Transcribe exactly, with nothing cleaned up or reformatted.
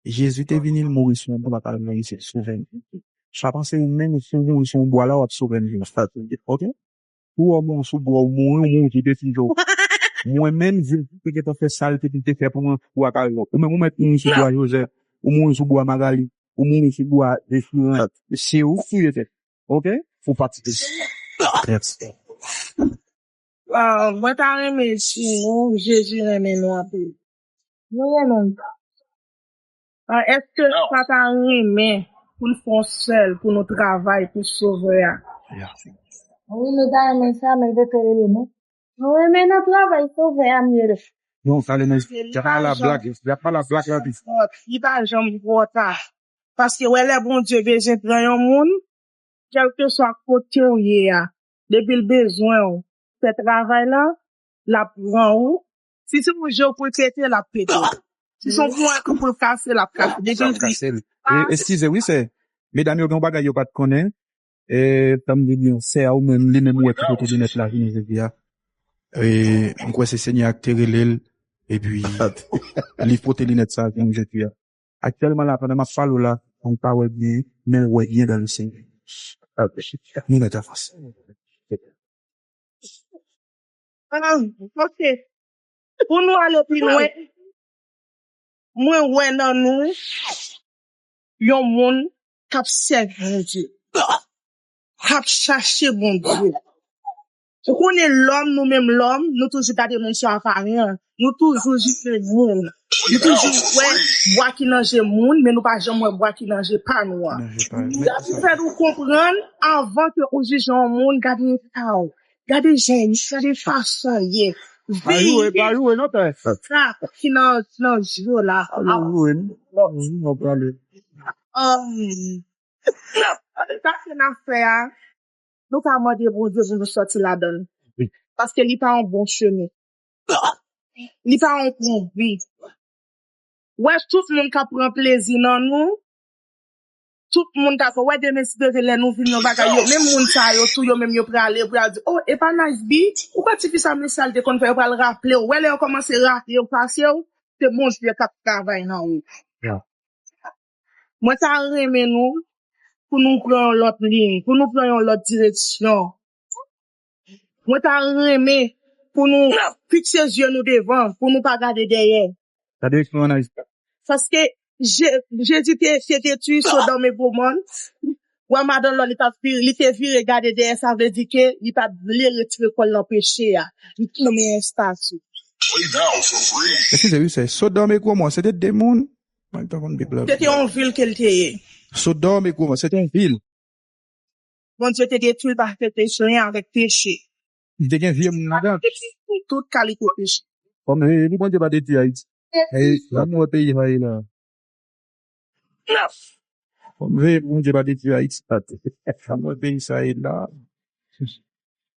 Jezi te vini, l mouri sou yon bwa, pa l mouri se sove n. Sa panse ou menm, si w mouri sou yon bwa la, w ap sove n. Ok? Ou wè w mouri sou bwa, ou mouri, ou mouri ki desizyon w. Mwen menm, Jezi te gentan fè sa l te, te fè pou mwen, pou w ap al lòt. Ou menm, ou mèt mouri sou bwa Joseph, ou mouri sou bwa Magali, ou mouri sou bwa Esperance. Se ou k touye tèt. Ok? Ou pati. Ah, mwen ta renmen di nou, Jezi renmen nou anpil. Nou renmen l. Ah, èske nou pa ta renmen pou n fè yon sèl, pou nou travay pou Sovè a? Ya. Wi, nou ta renmen sa, men l te fè rele nou. Nou renmen nan travay Sovè a, m rele. Non, sa le men, y a pa la blag, y a pa la blag la pi. Li pa janm twò ta. Paske wè lè Bondye bezwen pran yon moun, kèlkeswa kote w ye a, depi l bezwen w fè travay la, l ap pran ou. Si se yon je w pou l pete, l ap pete. Si se yon pwen pou l kase, l ap kase. Depi l di, Eskize, wi, sè. Medam yo gen yon bagay yo pa t konnen. E, tanm di byen, sè a ou menm, li menm ou wè ki pote linèt la vini jodi a. E, m kwè se Senyè a ki te rele l, epi li pote linèt sa vini jodi a. Aktyèlman la, pandan m ap pale w la, m pa wè byen, men l wè byen dan le Senyè. Nou mèt avanse. Ah, ok. Pou nou ale pi lwen, mwen wè nan nou yon moun k ap sèvi Bondye, k ap chache Bondye. Ou konnen lòm, nou menm lòm, nou toujou gade moun sou aparyans. Nou toujou jije moun. Nou toujou wè bwa ki nan je moun, men nou pa janm wè bwa ki nan je pa nou an. Sa pou fè nou konprann, anvan ke ou jije yon moun, gade eta w. Gade jan l ye, gade fason l ye. Veye sa ki nan, nan je w la. Sa se n ap fè a, nou ka mande Bondye pou nou sòti ladan l. Paske li pa yon bon chemen. Li pa yon bon vi. Wè tout moun k ap pran plezi nan nou, tout moun k ap, wè demen si Dye vle lè nou vin yon bagay, yo, menm moun sa yo tou, yo menm yo prale, yo pral di, oh, e pa Nice B, ou kwè tifi sa men sa l te konn fè, yo pral raple w. Wè lè yo kòmanse raple w, pase w, se Bondye k ap travay nan ou. Mwen ta renmen nou, pou nou pran yon lòt liy, pou nou pran yon lòt direksyon. Mwen ta renmen pou nou fikse zye nou devan, pou nou pa gade dèyè. Sa direksyon analiz. Paske Je- Jezi te eseye detwi Sodòm e Gomò. Wè madan lò li t ap vire, li te vire gade dèyè, sa vle di ke li pa t vle retire kò l nan peche a. Li t nan meyè estati. Eskize, wi, sè. Sodòm e Gomò, se te de moun. Mwen pa konn Bib la. Se te yon vil ke l te ye. Sodòm e Gomò, se te yon vil. Bondye te detwi l paske te jwenn avèk peche. Li te gen vye moun ladan. Tout kalite peche. Kòm e, li Bondye pa detwi Ayiti. E, la nou wè peyi sa ye la. Kòm e, Bondye pa detwi Ayiti. Sa nou wè peyi sa ye la.